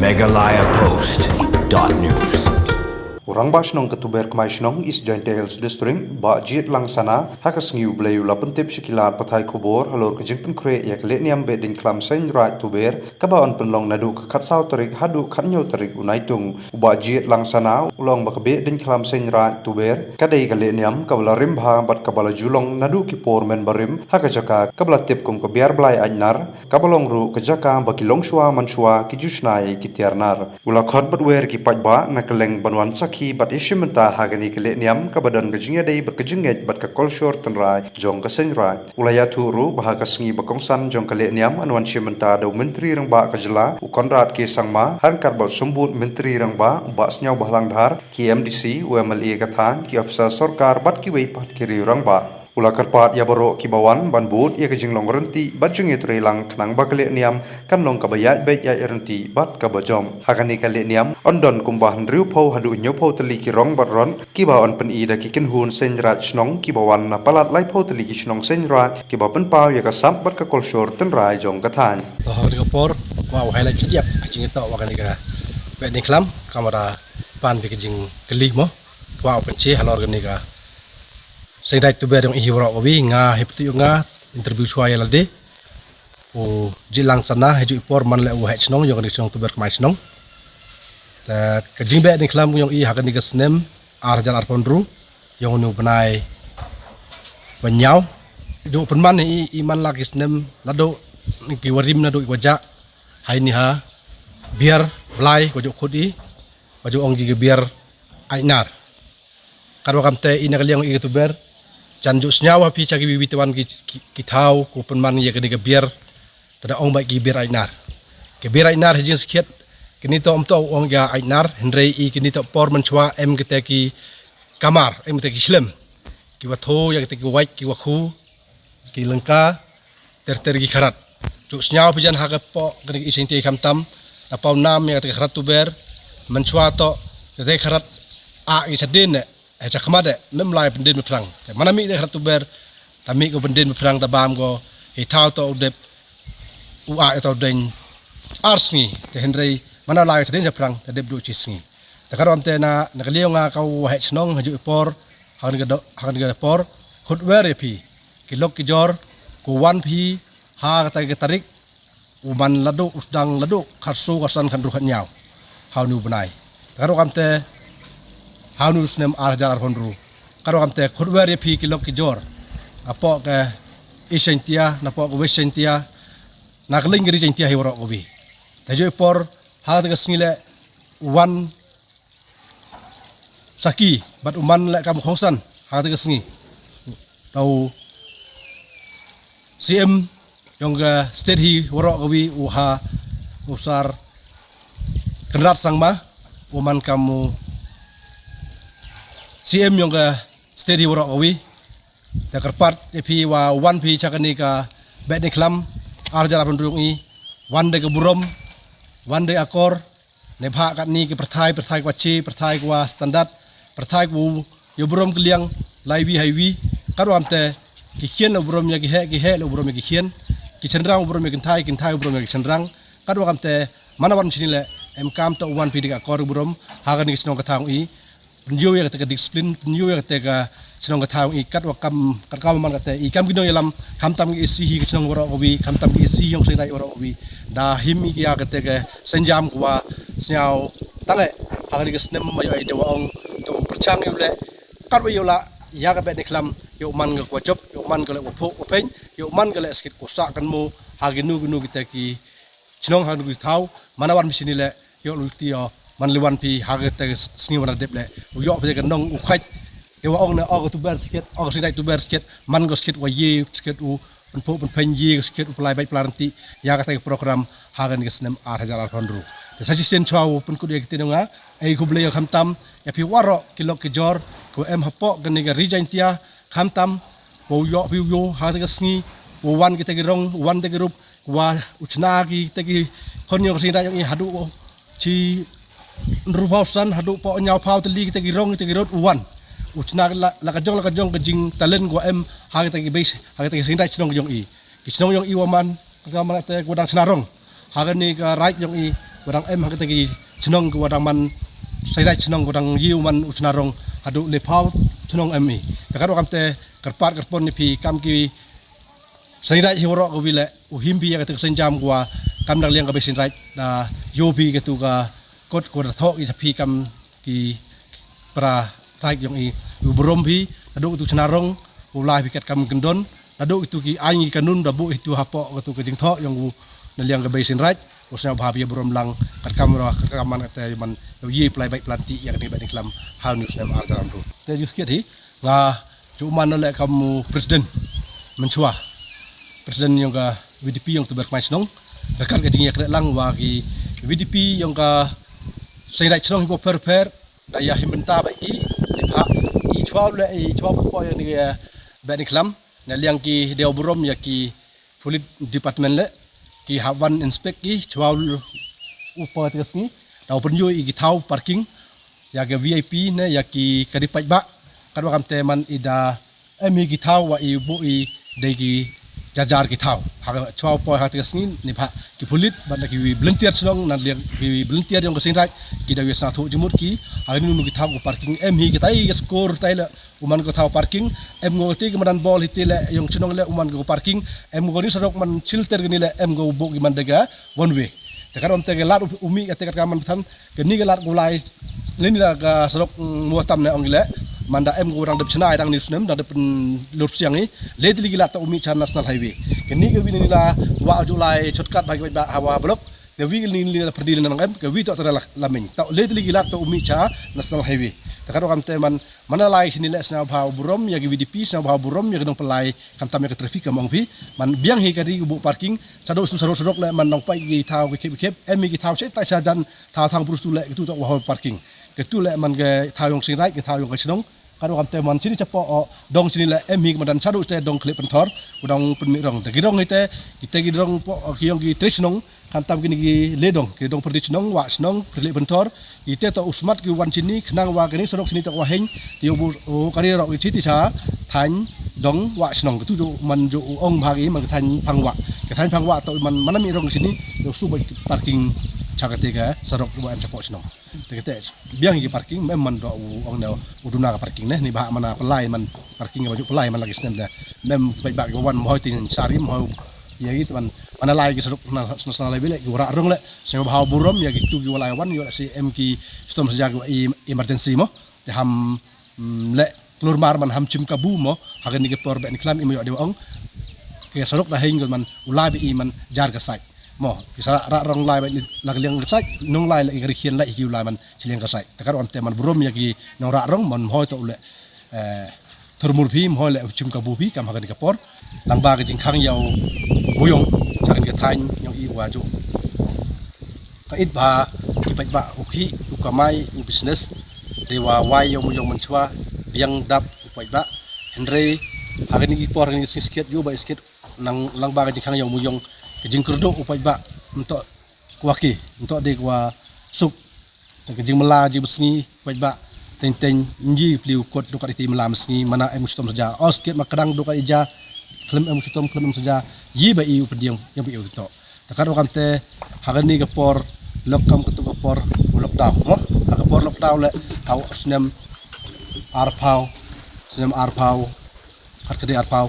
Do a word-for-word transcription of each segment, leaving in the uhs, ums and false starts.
Meghalaya Post dot news. U Rangbah Shnong ka Tuber Kmai Shnong, East Jaintia Hills District, Bah Jied Langsana, ha ka sngi U Blei u la pyntip sha ki lad pathai khubor halor ka jingpynkhreh ïa ka lehniam Behdeiñkhlam Seiñraij Tuber, kaba yn pynlong naduh ka khatsaw tarik haduh khathynñiew tarik u Naitung. U Bah Jied Langsana u la ong ba ka Behdeiñkhlam Seiñraij Tuber ka dei ka lehniam kaba la rim bha bad kaba la ju long naduh ki por mynbarim ha ka jaka kaba la tip kum ka Biar Blai Aitnar, kaba long ruh ka jaka ba ki longshuwa manshuwa ki ju shna ïa ki tiar nar. U la khot bad wer ïa ki paidbah na kylleng ban wan sakhi bad ïashim bynta ha kane ka lehniam kaba don ka jingïadei bad ka jingngeit bad ka kolshor tynrai jong ka Seiñraij. U la ïathuh ruh ba ha ka sngi ba kongsan jong ka lehniam yn wan shim bynta da u Myntri Rangbah ka jylla u Conrad K Sangma, ryngkat bad u Symbud Myntri Rangbah u Bah Sniawbhalang Dhar, ki M D C, u M L A ka thaiñ, ki ophisar sorkar bad kiwei pat ki riew rangbah. U la kyrpad ïa baroh kiba wan ban bud ïa ka jinglong ryntih bad jingïatreilang khnang ba ka lehniam kan long kaba ïaid beit ïaid ryntih bad kaba jop. Ha kane ka lehniam yn don kumba hynriewphew haduh hynñiewphew tylli ki rong bad rot kiba yn pyni da ki kynhun Seiñraij Shnong kiba wan na palat laiphew tylli ki shnong Seiñraij kiba pynpaw ïa ka sap bad ka kolshor tynrai jong ka thaiñ. To ha kane ka por, kwah u highlight ka jep ha jingïatoh wa kane ka Behdeiñkhlam, kamra pan bad ka jingkylli mo. Kwah u pynshai halor kane ka Seiñraij Tuber jong i hi waroh kawi, nga hi pyntu nga interview shuwa ïa lade. U Jied Langsana, ha juh i por man leh u Head Shnong jong kane ka shnong Tuber Kmai Shnong. Te ka jingbehdeiñkhlam jong i ha kane ka snem ar hajar arphew hynriew jong une u bnai ba ñiaw. Ju pynman i, i man la ki snem naduh ki warim naduh ki wajah. Hai ni ha Biar Blai ko ju khot i, ko ju ong ki Biar Aitnar. Katwa kamte i na ka liang i ka Tuber, jan ju sñiaw ha phi cha ki bibi te wan ki, ki, ki thaw ko pynman ïa kane ka Biar, te da ong ba ki Biar Aitnar. Ki Biar Aitnar ha jingskhiat, kine to ym to ong ïa Aitnar, hynrei i kine to por mynshuwa em kite ki kamar, em kite ki shlem. Kiwa tho ïa kite ki wait, kiwa khu, ki lyngka, ter ter ki kharat. Ju sñiaw phi jan ha ka poh kane ka East Jaintia khamtam, na paw nam ïa kata ka kharat Tuber, mynshuwa to kata ka kharat a ki chadien ne, eh, chakhmat de, mem lai pyndien baphrang. Te mana mih de kharat Tuber, ta mih ko pyndien baphrang ta bam ko, hi thaw to u dep, u a to deng ar sngi, te hynrei mana lai chadien chaphrang, ta dep du chi sngi. Te ka rom te na, na ka liang nga ka u Head Shnong ha ju i por, ha kane ka do, ha kane ka por, khot wer ïa phi, ki lok ki jor, ko wan phi, ha kata ka tarik, u man ladu, u sdang ladu, khatsaw khatsan khathynriew khatñiaw. Ha une u bnai. Te ka ruh kamte, ha une u snem ar hajar arphew hynriew. Ka ruh kamte, khot wer ïa phi ki lok ki jor. Hapoh ka East Jaintia, napoh ka West Jaintia, na ka lyngkha ri Jaintia hi waroh kawi. Te ju i por, ha kata ka sngi leh, u wan sakhi, bad u man leh kam khongsan, ha kata ka sngi. Tau C M, jong ka state hi waroh kawi u ha, u Sir Conrad Sangma, u man kam u C M jong ka state hi waroh kawi. Te kyrpad ïa phi wa wan phi cha kane ka Behdeiñkhlam, ar hajar arphew hynriew i, wan de ka burom, wan de akor, Neibhah katni ki pyrthai, pyrthai kwah chi, pyrthai kwah standard, pyrthai kwah ïa u burom ki liang, lai wi hai wi, katwa kamte, ki khian u burom ïa ki heh, ki heh u burom ïa ki khian, ki chynrang u burom ïa ki kynthai, ki kynthai u burom ïa ki chynrang, katwa kamte, mana wan shini leh, em kam to wan phi de ka akor u burom, ha kane ka shnong ka thaw i, pynïoh ïa kata ka discipline, pynïoh ïa kata ka shnong ka thaw i katwa kam, kat kam man kata i kam ki nongïalam, khamtam ki A C hi ka shnong waroh kawi, khamtam ki A C hi ong shnong waroh kawi. Da him i ïa kata ka synjam kwah sñiaw tang eh, ha kane ka snem ma ïoh i da wa ong, to pyrchang ïa u leh, katwa ïa u lah, ïa ka Behdeiñkhlam, ïa u man ka kwah jop, ïa u man ka leh kwah phuh, kwah phein, ïa u man ka leh skit kwah sah kan mo, ha kino kino kita ki shnong ha kino ki thaw, mana wan phi shini leh, ïoh lulti ïoh, man leh wan phi ha kata ka sngi wan dep leh, u ïoh phi ka nong u khait, ïa wa ong na, ong ka Tuber skit, ong ka Seiñraij Tuber skit, man ka skit wa ïe skit u, pynphuh pynphein ïe skit u pynlai bait pynlai ryntih, ïa kata ka program, ha kane ka snem ar hajar arphew hynriew. Te sa shisien chwa u pynkut ïa kata nong nga, ei khublei ïa khamtam, ïa phi waroh ki lok ki jor, ko em hapoh kane ka ri Jaintia, khamtam, wa u ïoh phi u ïoh, ha kata ka sngi, wa wan kita ki rong, wan kita ki rup, Wa u chna ki te ki khon ïong sing da ïong i haduh chi hynriewphew san haduh phew hynñiewphew tylli ki te ki rong ki te ki rot u wan. U chna la, la ka jong la ka jong ka jingtalent wa em ha ki te ki base ha ki te ki sing da chnong ïong i. Ki chnong ïong i wa man ka man te wa dang chna rong. Ha kani ka raid ïong i wa dang em ha kata ki chnong ki wa dang man, Seiñ Raij chnong wa dang ïoh man u Chna Rong haduh le phaw chnong em i. Te ka rukom te kyrpad kyrpon ni phi kam ki Seiñ Raij hi waroh ka wi le u him phi ïa kata ka seiñ jam wa kam dang liang ka bei Seiñ Raij da ïoh phi katu ka kot ko da thoh ki phi kam ki para raij yong i u burom phi, naduh katu Chna Rong u lai phi kat kam kyndon, naduh katu ki aiñ ki kanun da buh itu hapoh katu ka jingthoh yong u na liang ka bei Seiñ Raij, u sngewbha phi burom lang kat kam ra kat kam man kata man ïoh yi plai baik planti ïa kani baik ni klam ha u snem ar jalan tu. Te ju skit hi nga ju man le kam u president menchua president yong ka V D P yong tu berkmai chnong. Dekat ka jingïakret lang wa ki V D P yong ka Seiñ Raij chnong ko per per da ïa him bynta ba ki ni pha i chwa le i chwa ko ïa ni ba ni klam na liang ki deu burom ïa ki police department le ki ha wan inspect ki chwa u pa te sngi da u pynjoi i ki thaw parking ïa ki V I P ne ïa ki kari paid ba. Kat wa kam te man i da em hi ki thaw wa i bu i dei ki jajar ki thaw ha chwa poi ha te sngi ni pha ki pulit ban da ki volunteer chnong nan liang ki volunteer yong ka Seiñ Raij ki da wi sa tho jimut ki ha ni nu ki thaw ko parking em hi ki tai ki skor tai la u man ko thaw parking em ngo te ki madan bol hi te le yong chnong le u man ko parking em ngo ni sarok man chilter ni le em ngo bu ki man da ga one way. Te ka rom te ga lat u mi ka te ka man than ke ni ga lat ko lai le ni la ga sarok mo tam ne ong le man da em ko dang dep chnai dang ni snem dang dep lur siang i le te li ki lat to u mi cha national highway ke ni ga wi ni la wa ju lai shortcut ba ki ba hawa blok ke wi ni ni la perdi le nang em ke wi to te la la meng to le te li ki lat to u mi cha national highway. Te ka rom te man mana lai sini le sna bha burom ïa ki V D P sna bha burom ïa ki dong pelai kam tam ïa ki traffic kam ong phi man biang hi ka ri bu parking. Sadu su sadu sadu le man nong pai ki thaw ki khep khep em ki thaw se tai sa jan thaw thang brus tu le ki tu tok wa parking. Ki tu le man ki thaw yong Seiñ Raij ki thaw yong ka chnong. Ka dong kam te man sini chapo o dong sini le em hi madan sadu se dong khlep pynthor u dong pynmi rong te ki dong hi te ki te ki dong po ki yong ki tre chnong. Kam tam kini ki le dong ki dong perdi chnong wa chnong perli pynthor. Ite to u smat ki wan sini khnang wa kini sarok sini to wa heng ti u bu u kari rok ki siti sa than dong wa chnong tu ju man ju u ong bha ki man than phang wa ke than phang wa to man mana mi rong sini yo su ba parking cha ka te ka sarok wa em cha ko chnong te te biang ki parking mem man do u ong ne u duna ka parking ne ni ba mana pelai man parking ba ju pelai man lagi snem da mem ba ba wan mo ti sari mo ïa ki teman mana lai ki sarok na na lai bile ki wara rong le sing bha burom ïa ki tu ki walai wan ïa si em ki stom saja ki emergency mo te ham le klur mar man ham chim kabu mo ha ni ke por be ni klam i mo ïa de ong ke sarok da heng man ulai be i man jar ka sai mo ki sa ra rong lai be ni la liang ka sai nong lai le i ka ri khian lai ki ulai man chi liang ka sai ta ka ron te man burom ïa ki nong ra rong man hoi to le thurmur phi mhoi le chim kabu phi kam ha kani ka por. Lang ba ka jingkhang ïa u muyong cha kani ka thaiñ ïa i wa ju ka it ba ki pait ba u khi u kamai u business de wa wai ïa u muyong man chwa biang dap u pait ba. Hynrei ha kani ki por kani ki skit yu ba skit nang lang ba ka jingkhang ïa u muyong ka jingkyrdu u pait ba mto kwaki mto de kwa suk. Ka jingmla jing bsngi pait ba teng teng ngi pliu kot dukat iti mla bsngi mana em stom saja os kit ma kadang dukat ija klem em stom klem em saja yi ba i u pendiang yang ba i u to. Takat wakam te hagan ni ka por lokam ketu ka por lockdown mo ha ka por lockdown le hau snem arpau snem arpau khat kadi arpau.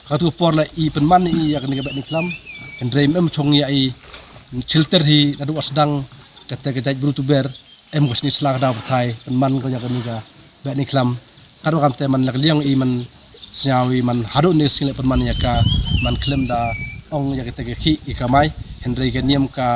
Katu por la i penman i ïa kani ka bet ni klam hynrei mem chong ïa i chilter hi nadu asdang kata ka jait bru tu ber em ko sni sla ka daw pathai penman ko ïa kani ka bet ni klam. Kadu kam te man la liang i man sñiaw i man hadu ni sing le penman ïa ka man khlem da ong ïa kata ka khi i kamai hynrei ka niam ka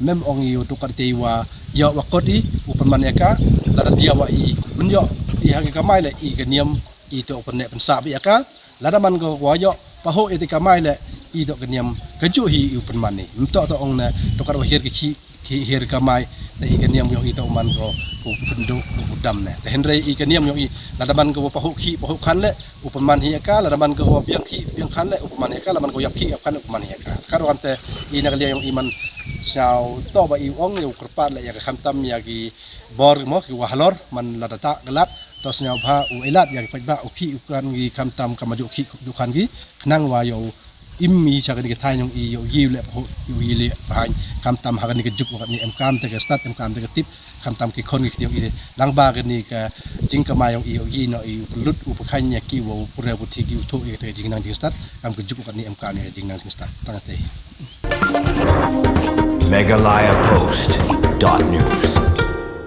mem ong i u tu ka te wa ïa wa kot i u penman ïa ka la da dia wa i men ïa i ha ka kamai le i ka niam i to u pynne pynsah bih ïa ka lada man ko wa ïoh pahuh ïa ti kamai le i dok ka niam ka ju hi i u pynman ni mto to ong ne to kar wa hiar ki khi khi hiar kamai te i ka niam yong i to man ko ku pyndu ku dam ne te hynrei i ka niam yong i lada man ko wa pahuh khi pahuh khan le u pynman hi ïa ka lada man ko wa biang khi biang khan le u pynman ïa ka lada man ko yap khi yap khan u pynman hi ïa ka ka ro kan te i na ka liang yong i man sñiaw to ba i ong ïa u kyrpad le ïa ka khamtam ïa ki bor mo ki wa halor man lada ta galat to sñiaw bha u elat ïa ki pait ba u khi u kan ki khamtam ka ma ju khi ju kan ki khnang wa ïa u im i sha kane ka thaiñ yong i, ïoh i leh pho, ïoh i leh phain, khamtam ha kane ka juk wa katne em kam te ka stad, em kam te ka tip, khamtam ki khon ki kti yong i, lyngba kane ka jingkama yong i, ïoh i noh i u pynlut u pynkheiñ ïa ki wa u pure u thi ki u thoh ïa ka jingnang jingstad, kam ka juk wa katne em kam ïa ka jingnang jingstad. Tang te. Meghalaya Post dot news.